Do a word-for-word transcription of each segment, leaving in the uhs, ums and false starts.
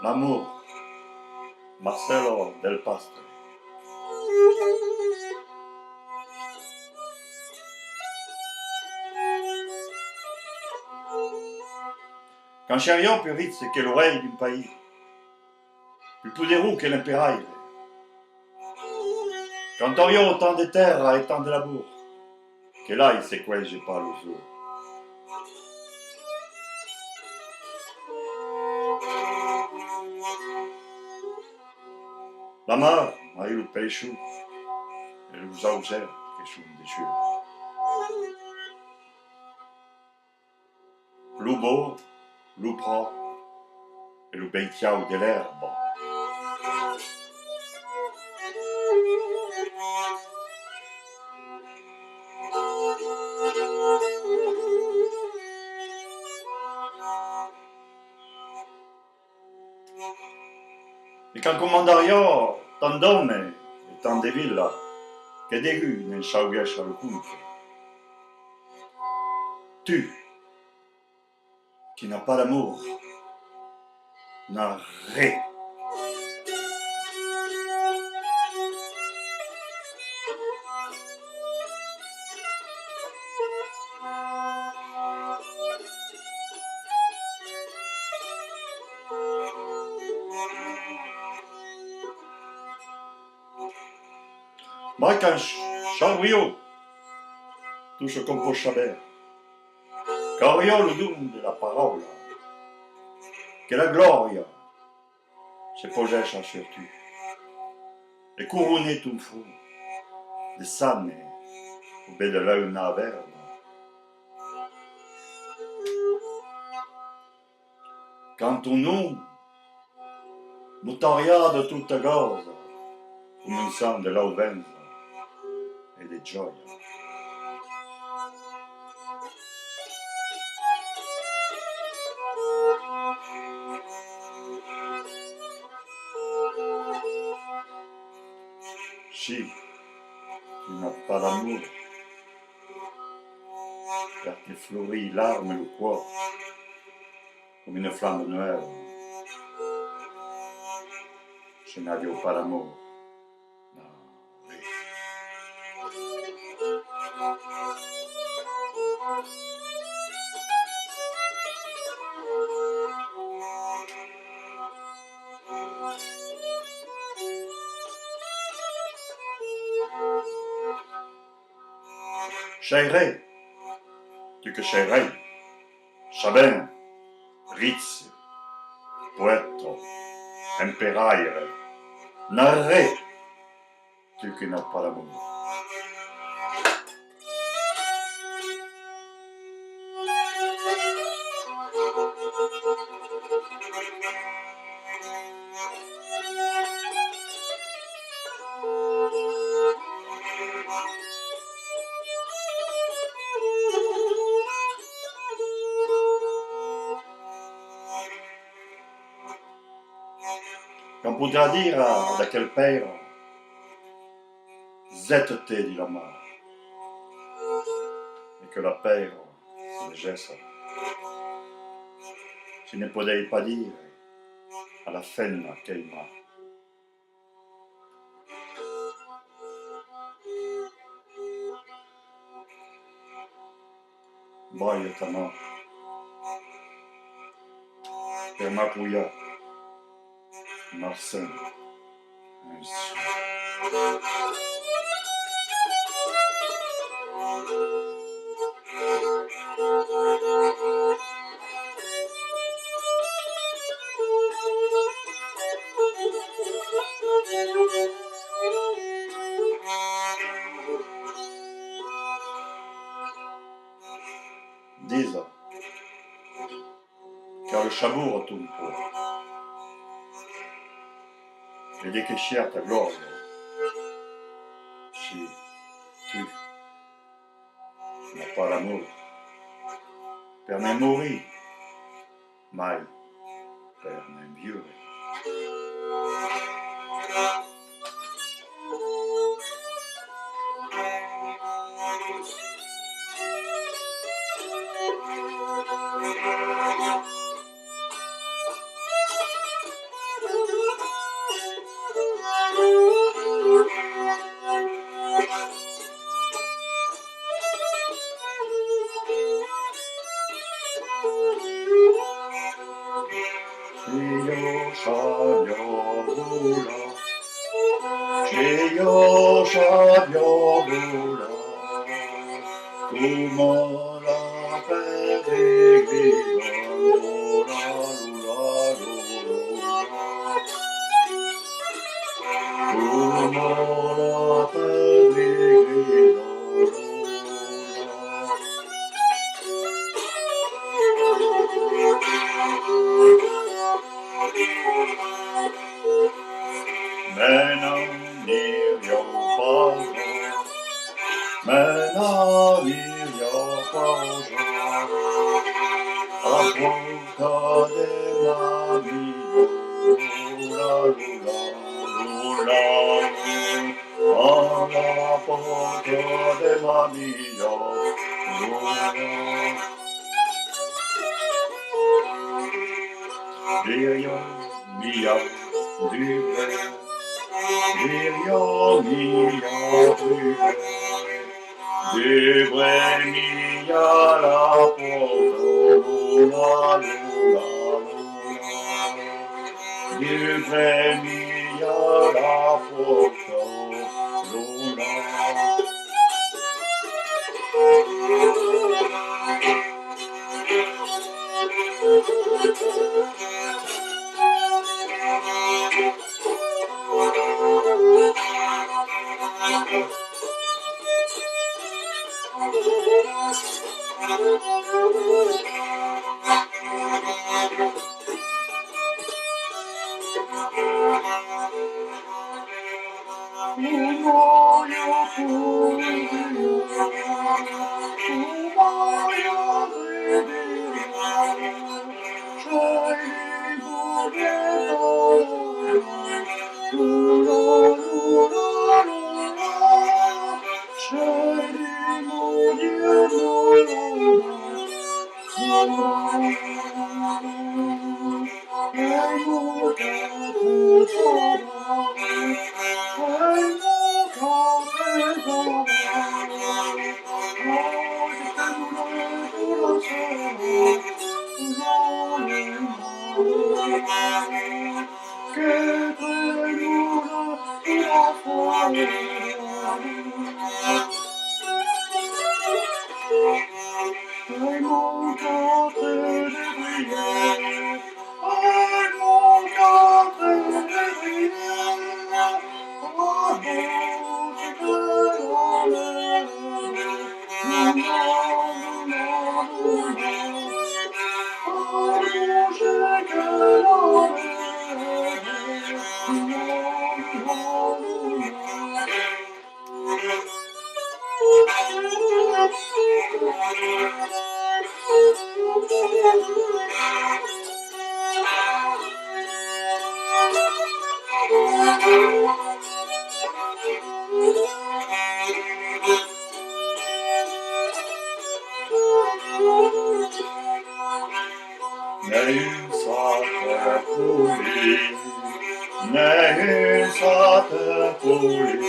L'amor, Marcelo Del Pastre. Quand seriá pus riche que lo rei d'un país, pus poderós que l'emperaire, quand auriá autant de tèrra e tant de labor que l'aiga sequeja pas lo jorn. La mar, mai lo peisson e los ausèls que son dessús. Lo bòsc, lo pròst e lo bestiau de l'èrba. E quand comandariá tant d'òmes e tant de vilas que degun ne'n sauguèssa lo compte. Tu, qui n'as pas d'amour, n'as res. Mai quand sauriá tot çò qu'òm pòt saber, qu'auriá lo don de la paraula, que la glòria se pausèssa sus tu e coronèt ton front de sane o ben de luna verda. Quand ton nom notariá de tota gausa, començant de lauvença e de jòia. Si tu n'as pas d'amour, per te florir l'arma e lo còr, coma una flama nuèva. Se n'aviá pas d'amor, n'aviá res. Sèi res, tu que sèi ren, sabent, riche, poèta, emperaire, n'as res, tu que n'as pas d'amour. Qu'òm podriá dire ad aquel pèira: jeta-te dins la mar, e que la pèira se negèssa. Se ne podèi pas dire a la femna qu'aima. Balha ta man per m'apoiar, marchant ensems. Disa, car le chabor a ton paur, e de que siá ta glòria, si tu n'as pas d'amour, per ne'n morir, mai per ne'n viure. Io sabia volar, coma la pèrdriga, lula, lula, lula, lula. Coma la pèrdriga, lula. Me n'aniria pas, me n'aniria pas a pauca de ma milhor, lula, lula, lula, a la pauca de ma milhor, lula. Diriá milhor, dubrai, diriá milhor, dubrai, dubrai milhor la pòrta, lula, lula, lula. Dubrai milhor la pòrta, lula. N'ai un sat polit, n'ai un sat polit,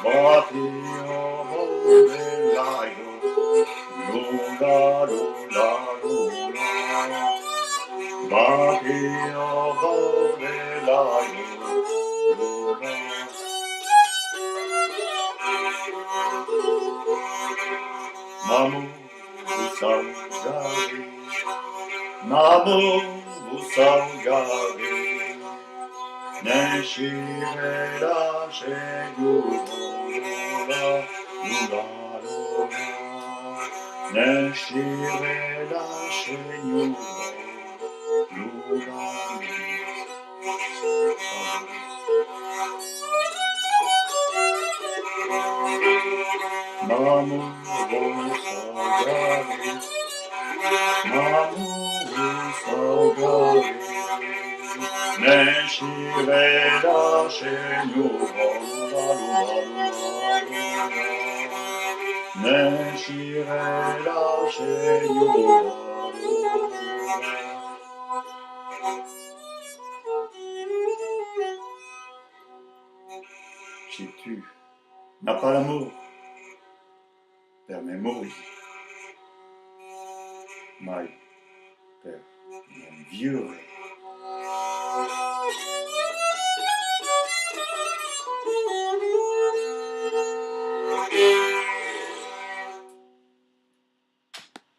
bati au bòrd de l'aiga, lula, lula, lula. Bati au bòrd de l'aiga, lula. M'amor, vos sauvaré, m'amor, vos sauvaré. N'enchiré la senhora, lula, lula, lula. N'enchiré la senhora, lula, lula. M'amor, vos sauvaré, m'amor, vos sauvaré. N'enchiré la senhora, lula, lula, lula, lula. N'enchiré la senhora, lula. Si tu n'as pas l'amour per me morir, mai per me viure.